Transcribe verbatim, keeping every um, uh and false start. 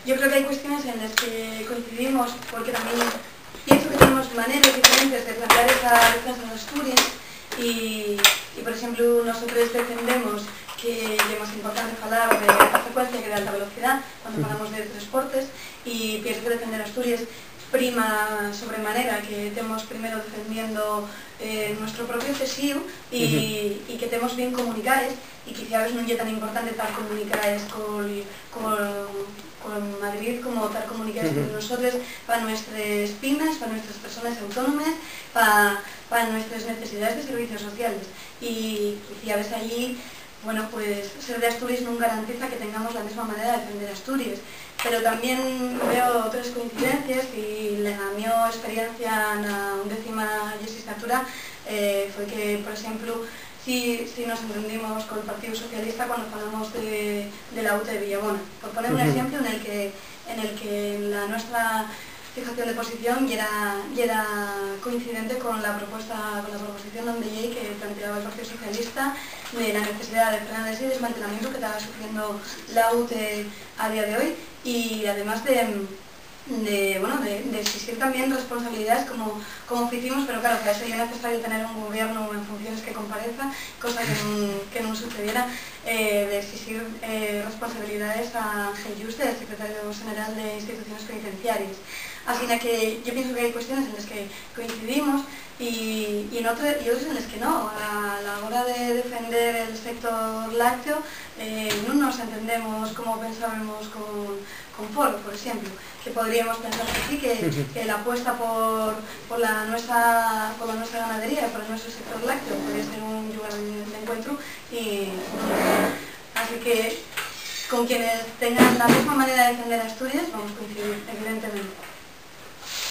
Yo creo que hay cuestiones en las que coincidimos, porque también pienso que tenemos maneras diferentes de plantear esa defensa en Asturias y, y, por ejemplo, nosotros defendemos que es más importante hablar de alta frecuencia que de alta velocidad cuando hablamos de transportes y pienso que defender Asturias prima sobremanera que temos primero defendiendo eh, nuestro propio tesíu y, y que temos bien comunicaes y quiciabes nun ye tan importante tar comunicaes col, col, con Madrid como tar comunicaes con nosotros pa nuestras pymes, pa nuestras personas autónomas, pa, pa nuestras necesidades de servicios sociales. Y quiciabes allí, bueno, pues ser de Asturias nun garantiza que tengamos la mesma manera de defender Asturias. Pero también veo otras coincidencias y la mi experiencia na undécima legislatura eh, fue que, por ejemplo, si, si nos entendimos con el Partido Socialista cuando hablamos de, de la UTE de Villabona, por poner un ejemplo en el que, en el que la nuestra fijación de posición ya era, ya era coincidente con la propuesta, con la proposición de ley que planteaba el Partido Socialista de la necesidad de frenar ese desmantelamiento que estaba sufriendo la UTE a día de hoy y además de, de, bueno, de, de exigir también responsabilidades como, como hicimos, pero claro, para eso ya es necesario tener un gobierno en funciones que comparezca, cosa que no, que no sucediera, eh, de exigir eh, responsabilidades a Ángel Yuste, el secretario general de instituciones penitenciarias. Así que yo pienso que hay cuestiones en las que coincidimos y, y, en otro, y otras en las que no. A la hora de defender el sector lácteo, eh, no nos entendemos como pensábamos con, con Ford, por ejemplo, que podríamos pensar que sí, que, que la apuesta por, por, la nuestra, por la nuestra ganadería, por el nuestro sector lácteo, podría ser un lugar de, de encuentro y no. Así que con quienes tengan la misma manera de defender Asturias vamos a coincidir, evidentemente.